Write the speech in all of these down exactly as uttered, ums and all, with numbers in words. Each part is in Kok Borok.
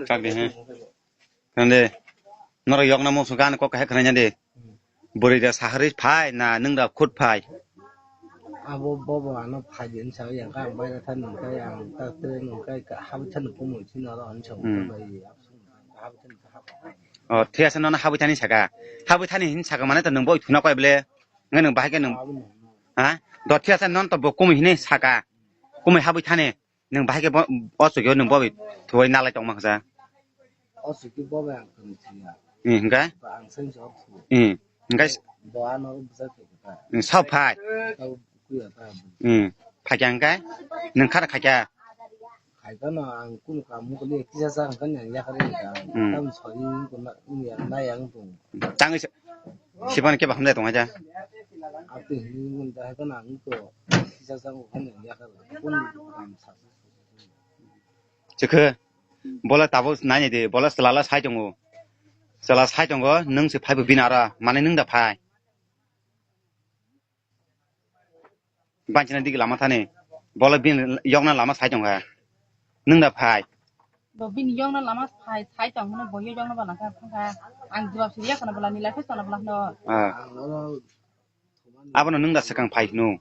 Kak de, he. Kande. Norok yokna musu gan kok kahai khnaina de. Bwrwi da sahari phai na nwng da khut phai. Abo bobo ano phai din sa yang ka bai da than kai ang ta tre nwng kai ka habi than ko mo chin aro an chong Hmm. Bai ya. Habi than ka hap. Oh, thik ase, nono habwi thani saka. Habwi thani hin saka mane to nwng boi thuna koi ble. Nge nwng bahai ke nwng. Ha? Do thik ase, non to bo kumui hini saka. Kumui habwi thani. Nwng bahai ke bo, o chukyo nwng boi thuwai nalai tongma kha. O chukyo bo bai ang kani siya. Hmm, hingke? Ba ang sen so. Hmm, hingke? Bo ano bujak ke ta. Hmm, sao phai. Sao kuya ta. Hmm, phai kya hingke? Nwng khar khai kya? Khaikano ang kunu kamu kuli kisa sa ang kanya yakari ka. Hmm. Tam soi ko na, ya na yang tu. Tang si-, sipan ke baham dai tong aja. Ati hini mun da kano ang to kisa sa ko kanya yakari. Kunu kam sa. Chikhe. Bola tabo nai de, bola selala sai tongo. Selala sai tongo, nwng se phai bo binara, mane nwng da phai. Banchina digi lama thani. Bola bini yokna lama sai tongkha. Nwng da phai. Bo bini yokna lama sai, sai tong hwnwi bo yokna bana kha thangkha. Ang jawab siriya kana bala ni life sana bala no. Ah. Abono nwng da swkang phai hino.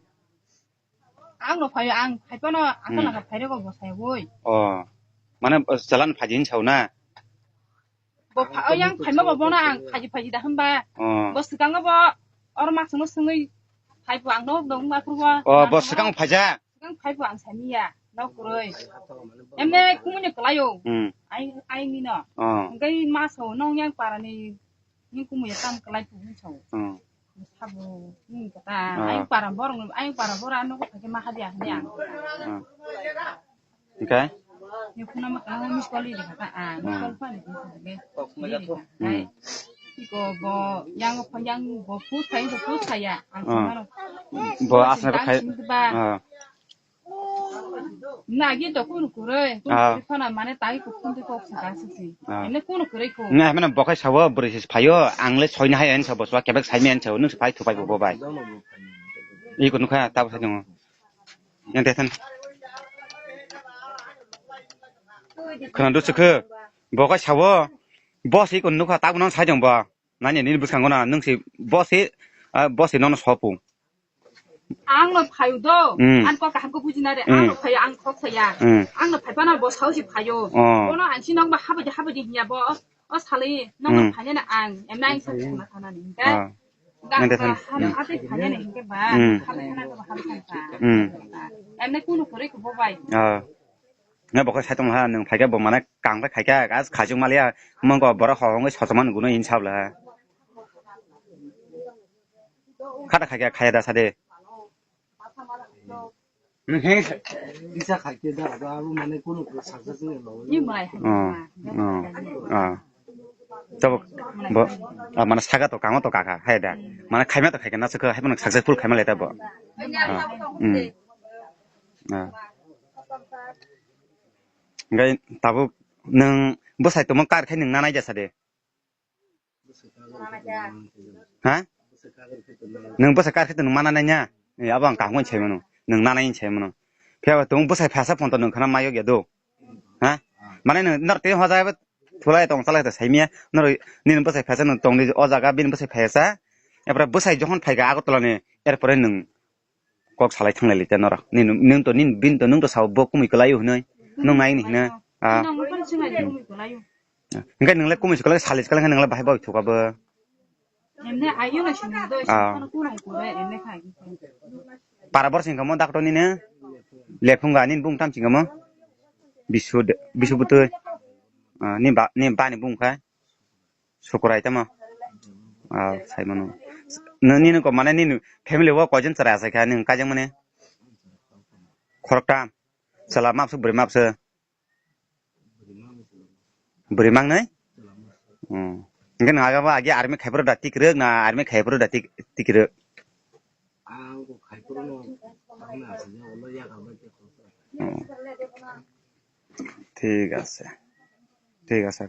Ang no phaio, ang phai phano asal Hmm. Nang phai rego bo sai woi. Oh. Mane, oh, chalan phai din sao na. Bo pha-, o yang phaima bo bono ang phaji phaji da hwnba. Oh. Bo swkango bo oro mak sungno sungwi phai bo ang no dong ma kurbo. Oh, bo swkang phaja. Swkang phai bo ang samiya. No kuroi. Emne kumuni kalayo. Hmm. Ai, ai ni no. Oh. Ngai maso nong yang parani ni kumuni tam kalai tu so. Hmm. Sabo ni kata. Ah. Ai para bor, ai para bor ano ko ke ma hadi ahli ang. Ah. Oke. Ni kuna ma kang mis kali de kata. Ah, mis kali pa ni ko de. Hmm. Iko bo yang, yang bo pus kai, bo pus kai ya. Ang Ah. Bo asal kai. Ah. Nagi to kunu kuroi, kunu Ah. Kuroi phana mane tai ko phone ko saka sisi. Ah. Ene kunu kuroi ko. Nga hemana bokai sawo bwrwi se phaio, ang le soina hai en sabo swa kebek sai men sabo, nung se phai thupai bo bai. Iko nukha tabo sai dong. Yang tetan. Khana du chukhe. Bokai sawo. Boss iko nukha tabo nang sai dong ba. Nani nini bwskango na nung se boss e, ah, boss e nono sopu. Ang no phaio do, Hmm. Ang kok kaham ko bujina de, Hmm. Ang no phaio, ang khok saya. Hmm. Ang no phai pana bo sao si phaio. Oh. Bono ang si nong ba habaji habaji hiya bo, o, o sali nong Hmm. Phai na ang, em nang sa Hmm. Sana sana ni, ke? Ah. Ga, Nang de ga, san. Ham, ate phai na ni, ke ba, Hmm. Ham sana ko ham sana. Hmm. Em ne kuno kore ko bo bai. Ah. Nga bo khe sai tong ha, nwng phai khe bo mane kang khe khai khe, gas khachuk maliya, mong ko borok hong hong sochoma nugui no hin sabla. Khata khai khe khaya da sade. Isa khai khe da, da abo mane kuno ko saksa sini lo. Ni mai. Oh, oh, oh. Tabo, bo, ah, mane saga to kamo to kaka, hai da. Mane khaima to khai khe na se khe, hai mane successful khaima le ta bo. Ah, hmm. Ah. Hingke tabuk nwng bwsai tongma kar khe nwng nanai jasa de? Ha? Nwng bwsai kar khe nwng mana nai ya? Eh, abo ang kaham khe sai mano. Nwng nanai sai mano. Phiya ba tong bwsai phasa phone to nwng khana mayok ya do. Ha? Mane nwng nor te hoja ba thulai tong chalai ta sai miya. Nor nini bwsai phasa nwng tong di o jaga bini bwsai phasa. Epra bwsai jokhon phai kha Agartala ni, er pore nwng kok salai thanglai lai ta norok. Ni, nwng to, ni, bini to, nwng to sao bo kumui kwlai o hinui. Nwng nai ni hinui. Ah. Hingke nwng le kumui se kwlai, salai se kwlai, nwng le bahai bai thuka bo. Emne ayo na sini do, Ah. Sini kono kono kore, emne khai. Para bor sing kamo doctor ni ne. Lephunga ni bung tam sing kamo. Bisu, bisu butui. Ah, ni ba, ni ba ni bung kha. Sukurai tamo. Ah, sai mano. Nini ko mane nini family o koijon chwrai achai kha nini kaijakmani? Khoroktham. Chwla mapswk bwrwi mapswk? Bwrwi mangnai? Hmm. Hingke nang aga ba agi army khaiphuru da tikrwk na army khaiphuru da tik-, tikrwk? Ang bo khaiphuru no thangna aswk ya, ulo yakarbai tei khoroksa. Hmm. Thik ase. Thik ase.